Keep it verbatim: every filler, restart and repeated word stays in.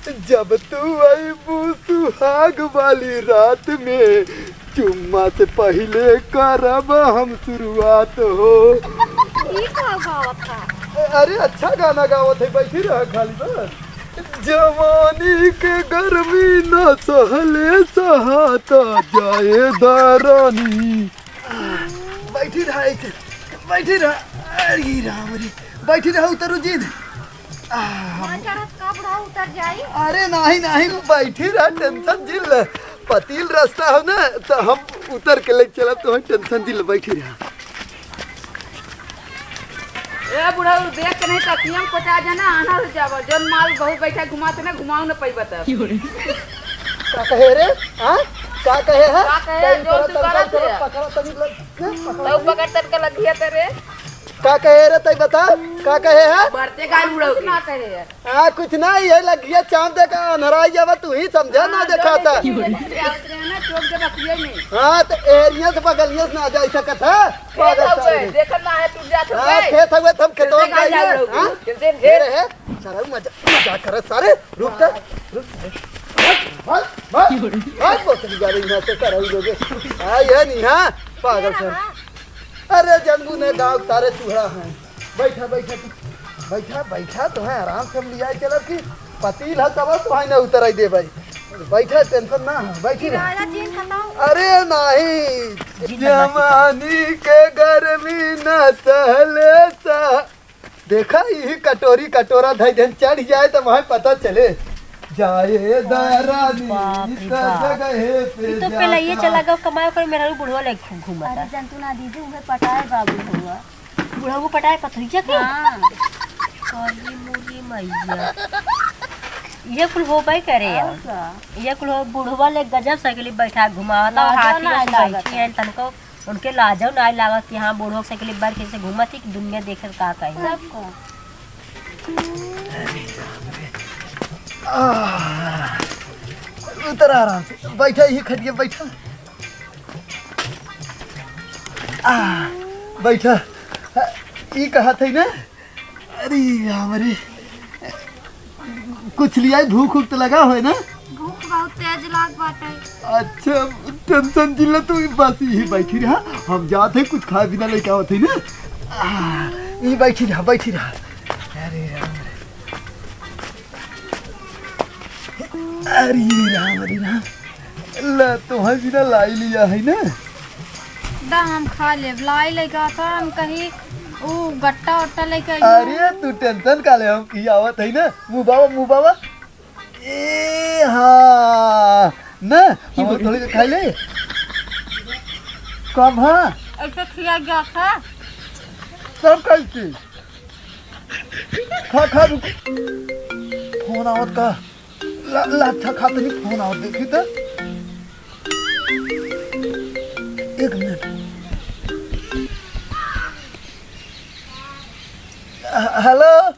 जब तू अइबू सुहाग वाली रात में, चुम्मा से पहिले करब हम शुरुआत हो। ई का गावत है? अरे, अच्छा गाना गावत है, बैठी रह खाली बस। जवानी के गर्मी न सहले सहाता, जाए दा रानी। बैठी रह ऐसे, बैठी रह। अरे राम रे, बैठी रह, उतरू जिन। आ, ना चढ़त का बुढ़ऊ उतर जाई? अरे नाही, नाही, बैठी रह, tension जिन ले। पतील रास्ता हो ना, तो हम उतर के ले चलब, तो हम tension जिन ले, बैठी रह। ए बुढ़ऊ, देख के नहीं तकियम पचा जाना, आना हो जावा। जौन माल बहुत बैठा घुमाते ना, घुमाओ ना पैबा तब। का कहे रे? हाँ? का कहे है? का कहे है? कहीं जौन तोरा तू तनका करत तोरा है। पकड़ा तनी लग, हैं? पकड़ा तू तनी। पकड़ तनका लगिया तेरे। का कहे रे, तई बता? का कहे है? मरते गाय बुढ़ऊ कुछ ना कहे है। हाँ, कुछ ना, ये लगिया चांद देखा, अन्हराई जावा, तू ही समझा ना, हाँ, देखा था। जौन देखिए, देखिए, आवत रहे ना, चौक जब अखिए में। हाँ, तो एरिया से बगलिया से ना जाई सकत है। खेत पागल हउए, साले। देखत ना है, टूट जात हाँ, हउए। खेत हउए, तो हम खेतवा में जाई जाई ना, हउए। हाँ? खेते में। ये रहे, सारा मजा, मजा करत सारे, रुक जा, रुक। भाग, भाग, भाग, बोतल जा रही यहाँ से, सारा लोगे। हाँ, ये नहीं, हाँ, पागल सर। अरे, जंगू ने गाँव के सारे चूहड़ा हैं। बैठा, बैठा तू, बैठा, बैठा, तो है, आराम से हम लिया चलब कि पतील है, तब तो है ना उतर आई दे भाई। बैठा, tension ना हो, बैठी रह। राजा जी, बताओ। अरे नहीं, जवानी के गर्मी न सहले सा। देखा, यही कटोरी, कटोरा धई देन, चढ़ जाए तो वहाँ पता चले। जाए दा रानी, बाप रे तो बाप। जगहे पे ई तो जाता। पहले ये चला गो कमाए, ओकर मेहरारू बुढ़वा लेके घू-, घूमता। अरे जंतु ना दीदी, उहे पटाए बाबू हुआ। बुढ़ऊ पटाए पथरिया के? हाँ। काली मुली मैया। ये कुल होबे करे और यार। का? ये कुल हो, बुढ़वा ले गजब साइकिल बैठा घुमावता, और लाजो हाथी ना में लागत बैठी है। हैं, तनको उनके लाजो ना लागत कि हाँ, बुढ़वा साइकिल बैठ के से घूमत ही कि दुनिया देखे का कही। तब का? आह, उतर आराम से, बैठा, ये खटिया बैठा। आ, बैठा। ई कहत है ना? अरे राम रे, कुछ लिया, भूख उख तो लगा होए ना? भूख बहुत तेज लाग बाटे। अच्छा, tension जिन ले तू, बस यही बैठी रहा, हम जात है कुछ खाए पीना लेके आवत है ना। आ, ई बैठी रहा, बैठी रहा। अरे राम रे। अरे राम, अरे राम। ला, तोहर बिना लाई लिया है ना? दा, हम खा लेब। लाई लेके आता, हम कहीं ऊ गट्टा उट्टा लेके आई। अरे, तू tension का ले, हम की आवत है ना। मुँह बाबा, मुँह बाबा। ए, हाँ। ना, हम थोड़ी के खाई ले। कब, हाँ? ऐसे खिया गया था। सब कैसे? खा, खा, रुक। फोन आवत का? ला, ला, अच्छा, खा तनी, फोन आवत, देखी त। एक मिनट। ह-, हेलो,